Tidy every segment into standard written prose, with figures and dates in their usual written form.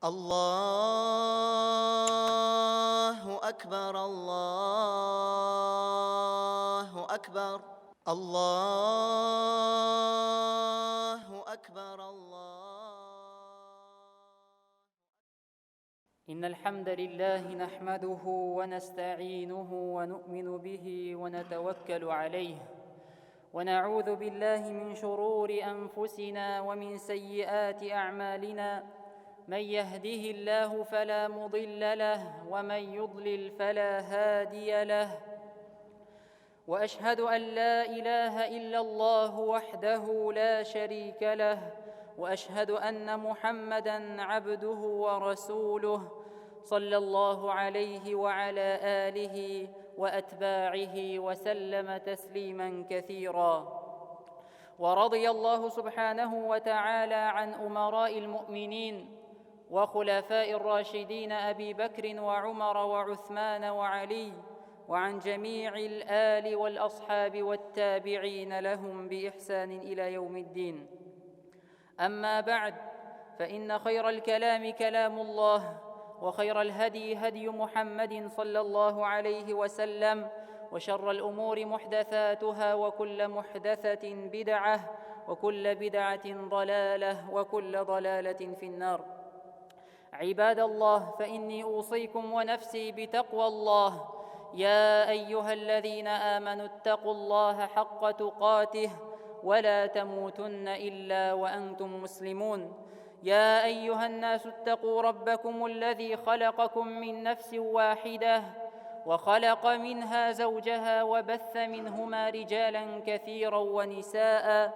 Аллаһу әкбәр, Аллаһу әкбәр, Аллаһу әкбәр, Аллаһу. إن الحمد لله نحمده ونستعينه ونؤمن به ونتوكل عليه ونعوذ بالله من شرور أنفسنا ومن سيئات أعمالنا من يهده الله فلا مضل له ومن يضلل فلا هادي له واشهد ان لا اله الا الله وحده لا شريك له واشهد ان محمدا عبده ورسوله صلى الله عليه وعلى اله واتباعه وسلم تسليما كثيرا ورضي الله سبحانه وتعالى عن امراء المؤمنين وخلفاء الراشدين ابي بكر وعمر وعثمان وعلي وعن جميع الال والاصحاب والتابعين لهم باحسان الى يوم الدين اما بعد فان خير الكلام كلام الله وخير الهدي هدي محمد صلى الله عليه وسلم وشر الامور محدثاتها وكل محدثه بدعه وكل بدعه ضلاله وكل ضلاله في النار عباد الله فاني اوصيكم ونفسي بتقوى الله يا ايها الذين امنوا اتقوا الله حق تقاته ولا تموتن الا وانتم مسلمون يا ايها الناس اتقوا ربكم الذي خلقكم من نفس واحده وخلق منها زوجها وبث منهما رجالا كثيرا ونساء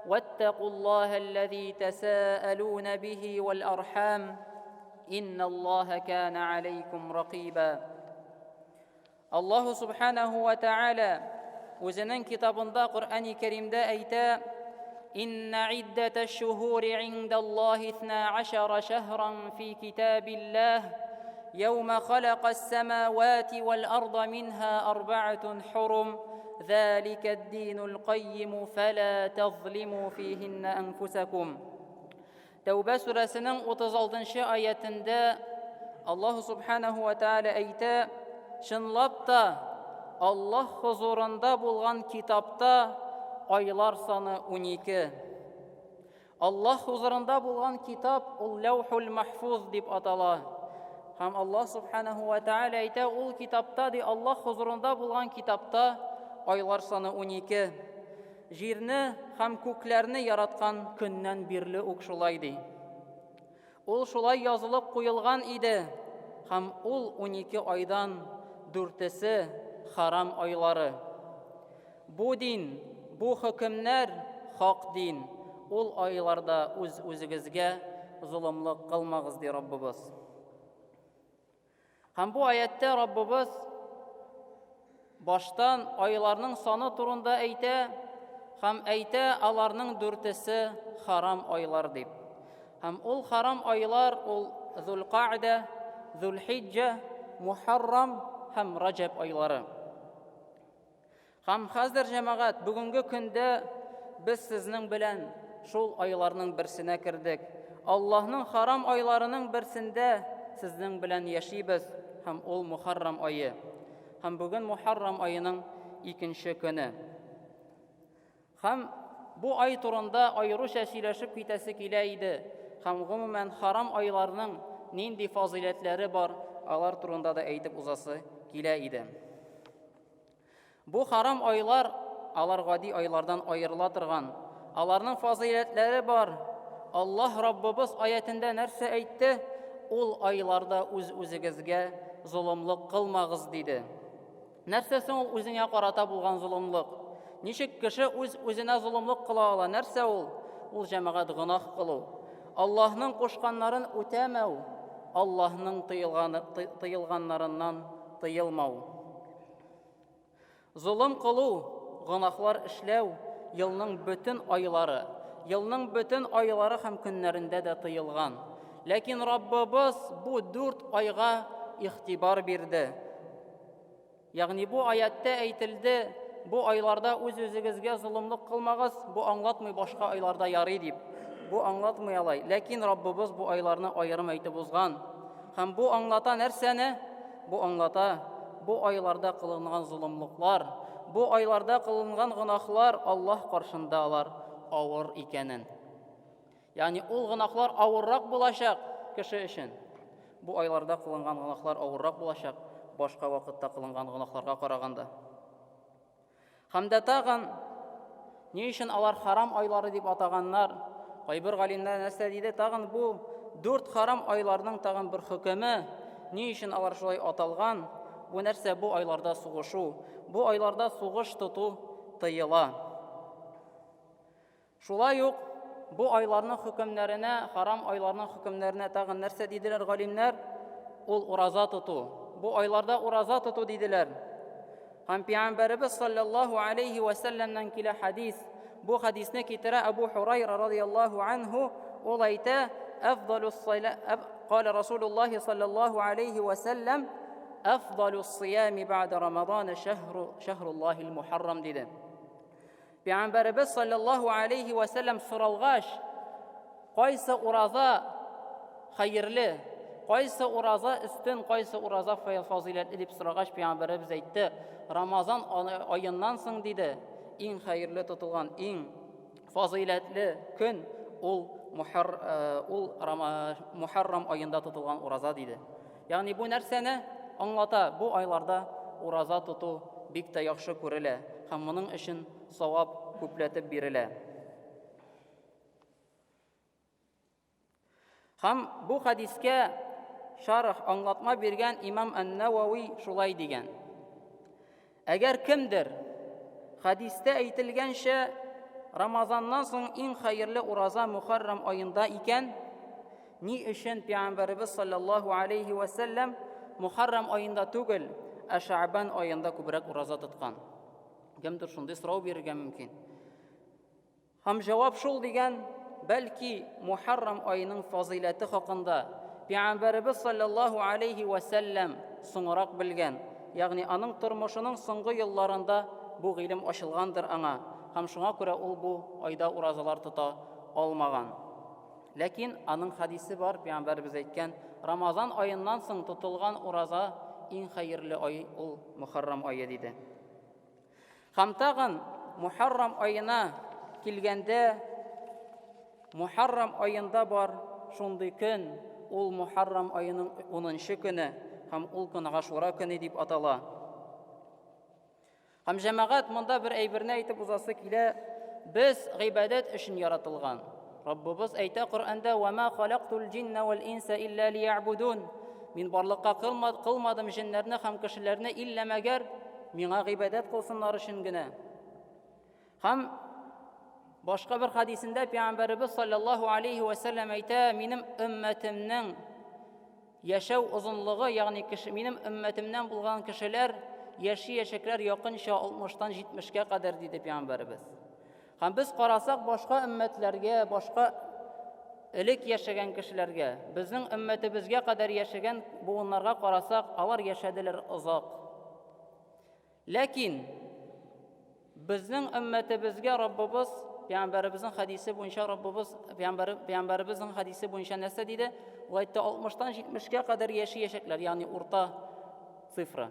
واتقوا الله الذي تساءلون به والارحام ان الله كان عليكم رقيبا Аллаһу Субханаху ва Тааля үзенең китабында Коръәни Кәримдә әйтә: "Инна иддата шухури индаллаһи 12 шәһран фи китабиллаһ يوم خلق السماوات والأرض منها أربعة حرم ذلك الدين القيم فلا تظلموا فيهن أنفسكم Тәүбә сүрәсенең 36 аятендә Аллаһу Субханаһу ва Тааля әйтә, чынлап та Аллаһ хозурында булган китапта айлар саны 12. Аллаһ хузурында булган китап ул Ләүхул Махфуз дип атала. Һәм Аллаһ Субханаһу ва Тааля әйтә, ул китапта ди Аллаһ хозурында булган китапта айлар саны 12. Җирне һәм күкләрне яраткан көннән бирле үк шулай ди. Ул шулай язылып куелган иде, һәм ул 12 айдан дүртесе харам айлары. Бу дин, бу хөкемнәр хак дин. Ул айларда үз-үзегезгә золымлык кылмагыз, ди Раббыбыз. Һәм бу аятта Раббыбыз баштан айларның саны турында әйтә һәм әйтә аларның дүртесе харам айлар дип. Һәм ул харам айлар ул Зулкаъда, Зулхиҗҗә, Мухаррам һәм Раҗәб айлары. Һәм хәзер, җәмәгать, бүгенге көндә без сезнең белән шул айларның берсенә кердек. Аллаһның харам айларының берсендә сезнең белән яшибез, һәм ул Мухаррам ае. Һәм бүген Мухаррам аеның икенче көне. Һәм бу ай турында аеруча сөйләшеп китәсе килә иде. Һәм гомумән харам айларның нинди фазыйләтләре бар, алар турында да әйтеп узасы килә иде. Бу харам айлар, алар гади айлардан аерыла торган. Аларның фазыйләтләре бар. Аллаһ Раббыбыз аятендә нәрсә әйтте? Ул айларда үз-үзегезгә золымлык кылмагыз диде. Нәрсә соң ул үзеңә карата булган золымлык? Ничек кеше үз-үзенә золымлык кыла ала? Нәрсә ул? Ул җәмәгать гөнаһ кылу. Аллаһның кушканнарын үтәмәү, Аллаһның тыелганнарыннан тыелмау. Золым кылу, гөнаһлар эшләү елның бөтен айлары, елның бөтен айлары һәм көннәрендә дә тыелган. Ләкин Раббыбыз бу дүрт айга игътибар бирде. Ягъни бу аятта әйтелде, бу айларда үз-үзегезгә золымлык кылмагыз, бу аңлатмый башка айларда ярый дип. Бу аңлатмый алай. Ләкин Раббыбыз бу айларны аерым әйтеп узган. Һәм бу аңлата нәрсәне? Бу аңлата, бу айларда кылынган золымлыклар, бу айларда кылынган гөнаһлар Аллаһ каршында алар авыр икәнен. Ягъни ул гөнаһлар авыррак булачак кеше өчен. Бу айларда кылынган гөнаһлар авыррак булачак башка вакытта кылынган гөнаһларга караганда. Һәм дә тагын ни өчен алар харам айлары дип атаганнар? Кайбер галимнәр нәрсә диде? Тагын бу дүрт харам айларның тагын бер хөкеме, ни өчен алар шулай аталган? Бу нәрсә? Бу айларда сугышу, бу айларда сугыш тоту тыела. Шулай ук бу айларның хөкемнәренә, харам айларның хөкемнәренә тагын нәрсә диделәр галимнәр? Ул ураза тоту. Бу айларда ураза тоту диделәр. Һәм Пәйгамбәребез саллаллаһу алейхи ва сәлләмнән килә хадис. Бу хадисне китерә Абу Хурайра радияллаһу анху, ул әйтә: "Афдалус сала قال رسول الله صلى الله عليه وسلم أفضل الصيام بعد رمضان شهر شهر الله المحرم диде. Пәйгамбәребез саллаллаһу алейхи ва сәлләм соралгач, кайсы ураза хәерле, кайсы ураза өстен, кайсы ураза фазыйләтле дип сорагач, пәйгамбәребез әйтте, Рамазан аеннан соң диде, иң хәерле тотылган, иң фазыйләтле көн ул мухар, э, ул Мухаррам аенда тотылган ураза диде. Ягъни бу нәрсәне аңлата? Бу айларда ураза тоту бик тә яхшы күрелә һәм моның өчен савап күпләтеп бирелә. Һәм бу хадискә шарх аңлатма биргән имам Ан-Навави шулай дигән. Әгәр кемдер хәдистә әйтелгәнчә Рамазаннан соң иң хәерле ураза Мухаррам аенда икән, ни өчен Пәйгамбәребез саллаллаһу алейхи ва сәлләм Мухаррам аенда түгел, ә Шәгъбан аенда күбрәк ураза тоткан? Кемдер шундый сорау бирергә мөмкин. Һәм җавап шул дигән, бәлки Мухаррам аеның фазыйләте хакында Пәйгамбәребез саллаллаһу алейхи ва сәлләм соңрак белгән, ягъни аның тормышының соңгы елларында бу гыйлем ачылгандыр аңа, һәм шуңа күрә ул бу айда уразалар тота алмаган. Ләкин аның хадисе бар, Пәйгамбәребез әйткән, Рамазан аеннан соң тотылган ураза иң хәерле ай ул Мухаррам ае диде. Һәм тагын Мухаррам аена килгәндә, Мухаррам аенда бар шундый көн, ул Мухаррам аеның 10 көне һәм ул көн Гашура көне дип атала. Һәм җәмәгать монда бер әйберне әйтеп узасы килә, без гыйбадәт өчен яратылган. Раббыбыз әйтә Коръәндә: "Ва ма халактул җинна вал инса илля лиябудун." Мин барлыкка кылмадым җеннәрне һәм кешеләрне иллә мәгәр миңа гыйбадәт кылсыннар өчен генә. Һәм башка бер хадисендә Пәйгамбәребез саллаллаһу алейхи ва сәлләм әйтә: "Минем өммәтемнең яшәү озынлыгы, ягъни кеше, минем өммәтемнән булган кешеләр яши яшәкләр якынча 60-тан 70-кә кадәр", диде Пәйгамбәребез. Һәм без карасак башка өммәтләргә, башка элек яшәгән кешеләргә, безнең өммәтебезгә кадәр яшәгән буыннарга карасак, алар яшәделәр озак. Ләкин безнең өммәтебезгә Раббыбыз Пәйгамбәребезнең хадисе буенча Раббыбыз Пәйгамбәребезнең хадисе буенча нәрсә диде? Ул әйтте 60-тан 70-кә кадәр яши яшәкләр, ягъни урта цифра.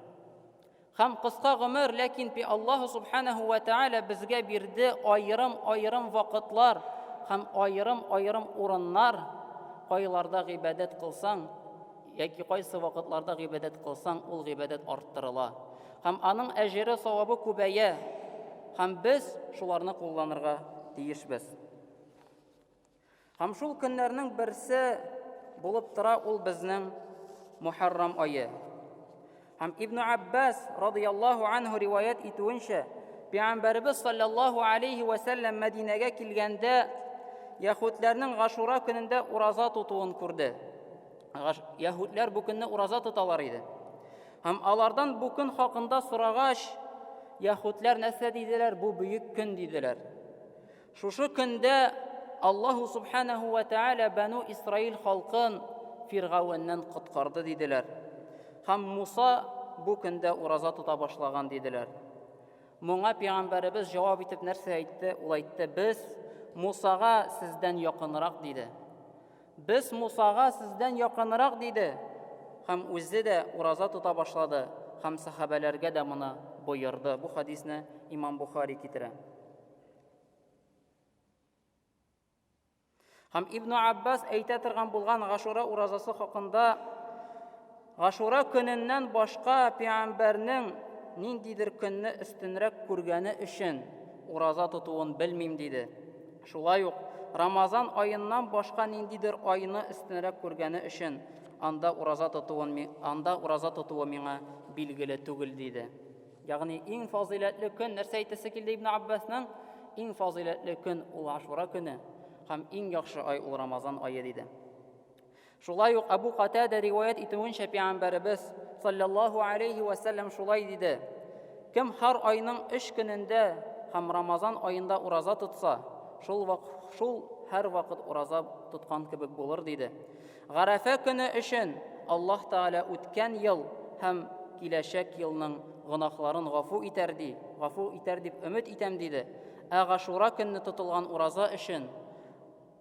Һәм кыска гомер, ләкин пи Аллаһу субханаһу ва тааля безгә бирде аерым-аерым вакытлар һәм аерым-аерым урыннар, кайларда гыйбадәт кылсаң, яки кайсы вакытларда гыйбадәт кылсаң, ул гыйбадәт арттырыла. Һәм аның әҗере, савабы күбәя. Һәм без шуларны кулланырга тиешбез. Һәм шул көннәрнең берсе булып тора ул безнең Мухаррам ае. Һәм Ибн Аббас радияллаһу анһу риваять итүенчә, Пәйгамбәребез саллаллаһу алейхи ва сәлләм Мәдинәгә килгәндә яһүдләрнең Гашура көнендә ураза тотуын күрде. Яһүдләр бу көнне ураза тоталар иде. Һәм алардан бу көн хакында сорагач, яһүдләр нәрсә диделәр? Бу бөек көн диделәр. Шушы көндә Аллаһу субханаһу ва тааля Бану Исраил халкын Фиргавеннән коткарды диделәр. Һәм Муса бу көндә ураза тота башлаган диделәр. Моңа пәйгамбәребез җавап итеп нәрсә әйтте? Ул әйтте: "Без Мусага сездән якынрак, диде. Без Мусага сездән якынрак, диде. Һәм үзе дә ураза тота башлады һәм сәхабәләргә дә моны боерды. Бу хадисне имам Бухари китерә. Һәм Ибн Аббас әйтә торган булган Гашура уразасы хакында Гашура көненнән башка пәйгамбәрнең ниндидер көнне өстенрәк күргәне өчен ураза тотуын белмим диде. Шулай ук Рамазан аеннан башка ниндидер айны өстенрәк күргәне өчен анда ураза тотуын анда ураза тотуы миңа билгеле түгел диде. Ягъни иң фазыйләтле көн, нәрсә әйтәсе килде Ибн Аббасның? Иң фазыйләтле көн ул Ашура көне һәм иң яхшы ай ул Рамазан ае диде. Шулай ук Абу Катада риваять итүенчә пәйгамбәребез саллаллаһу алейхи ва саллям шулай диде. Кем һәр айның өч көнендә һәм Рамазан аенда ураза тотса, шул вак, шул һәр вакыт ураза тоткан кебек булыр диде. Гарәфә көне өчен Аллаһ Тәгалә үткән ел һәм киләчәк елның гөнаһларын гафу итәр ди, гафу итәр дип өмет итәм, диде. Ә Гашура көнне тотылган ураза өчен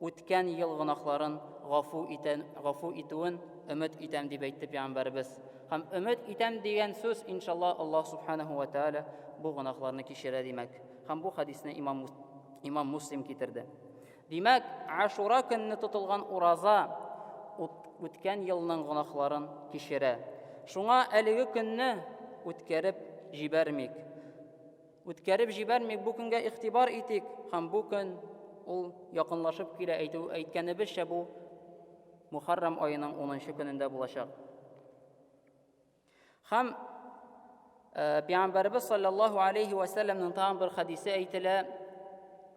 үткән ел гөнаһларын гафу итән, гафу итүен өмет итәм, дип әйтте пәйгамбәребез. Һәм өмет итәм дигән сүз, иншалла, Аллаһ субханаһу ва тааля бу гөнаһларны кичерә димәк. Һәм бу хадисне имам имам Муслим китерде. Димәк, Ашура көнне тотылган ураза үткән елның гөнаһларын кичерә. Шуңа әлеге көнне үткәреп җибәрмик. Үткәреп җибәрмик, бу көнгә игътибар итик һәм бу көн ул якынлашып килә, әйтү әйткәнебезчә бу Мухаррам аеның 10 көнендә булачак. Һәм э, Пәйгамбәребез саллаллаһу алейхи ва сәлләмнең тагын бер хадисе әйтелә.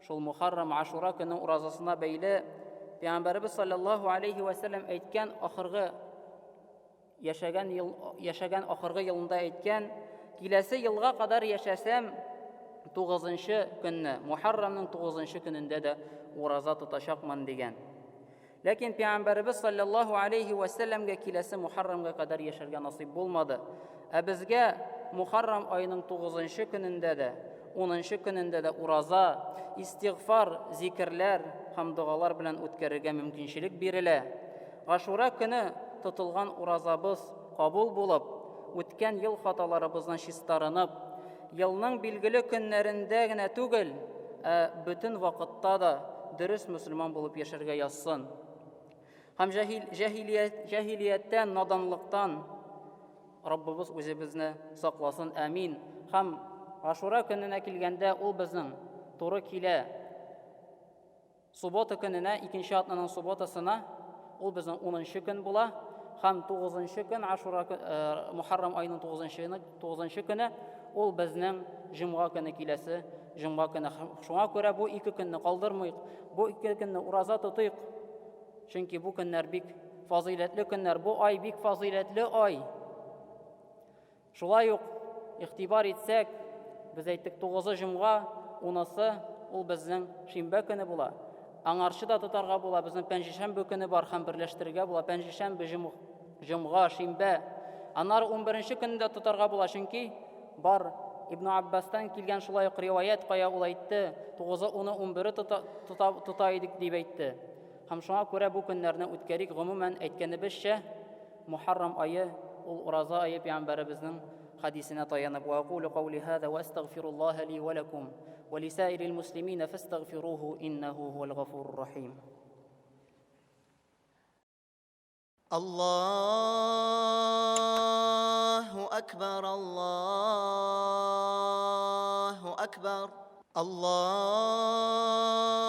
Шул Мухаррам Ашура көне уразасына бәйле Пәйгамбәребез саллаллаһу алейхи ва сәлләм әйткән ахыргы яшәгән ел яшәгән ахыргы елында әйткән, киләсе елга кадәр яшәсәм, 9 көнне, Мухаррамның 9 көнендә дә ураза тотачакмын дигән. Ләкин Пәйгамбәребез саллаллаһу алейхи ва сәлләмгә киләсе Мухаррамга кадәр яшәргә насыйп булмады. Ә безгә Мухаррам аеның 9 көнендә дә, 10 көнендә дә ураза, истигъфар, зикерләр һәм догалар белән үткәрергә мөмкинчелек бирелә. Гашура көне тотылган уразабыз кабул булып, үткән ел хаталарыбыздан чистарынып, Елның билгеле көннәрендә генә түгел, ә бөтен вакытта да дөрес мөселман булып яшәргә язсын. Һәм җәһил, җәһилият, җәһилияттән, наданлыктан Раббыбыз үзебезне сакласын. Амин. Һәм Ашура көненә килгәндә ул безнең туры килә. Суббота көненә, икенче атнаның субботасына, ул безнең 10 көн була, һәм 9 көн Ашура э, Мухаррам аеның 9 9 көне ул безнең җомга көне киләсе җомга көне. Шуңа күрә бу ике көнне калдырмыйк, бу ике көнне ураза тотыйк. Чөнки бу көннәр бик фазыйләтле көннәр, бу ай бик фазыйләтле ай. Шулай ук игътибар итсәк, без әйттек, тугызы җомга, унысы ул безнең шимбә көне була. Аңарчы да тотарга була, безнең пәнҗешәмбе көне бар һәм берләштерергә була. Пәнҗешәмбе, җомга, шимбә. Аннары 11 көнне дә тотарга була, чөнки бар Ибн Аббастан килгән шулай ук риваять, кая ул әйтте, тугызы, уны, унбере тота, тота, тота идек дип әйтте. Һәм шуңа күрә бу көннәрне үткәрик, гомумән әйткәнебезчә, Мухаррам ае ул ураза ае пәйгамбәребезнең хәдисенә таянып ва акулу каули һаза ва астагфируллаһа ли ва лакум ва лисаирил муслимина фастагфируху иннаху хуал гафурур рахим. Аллаһу акбар, Аллаһу акбар, Аллаһу.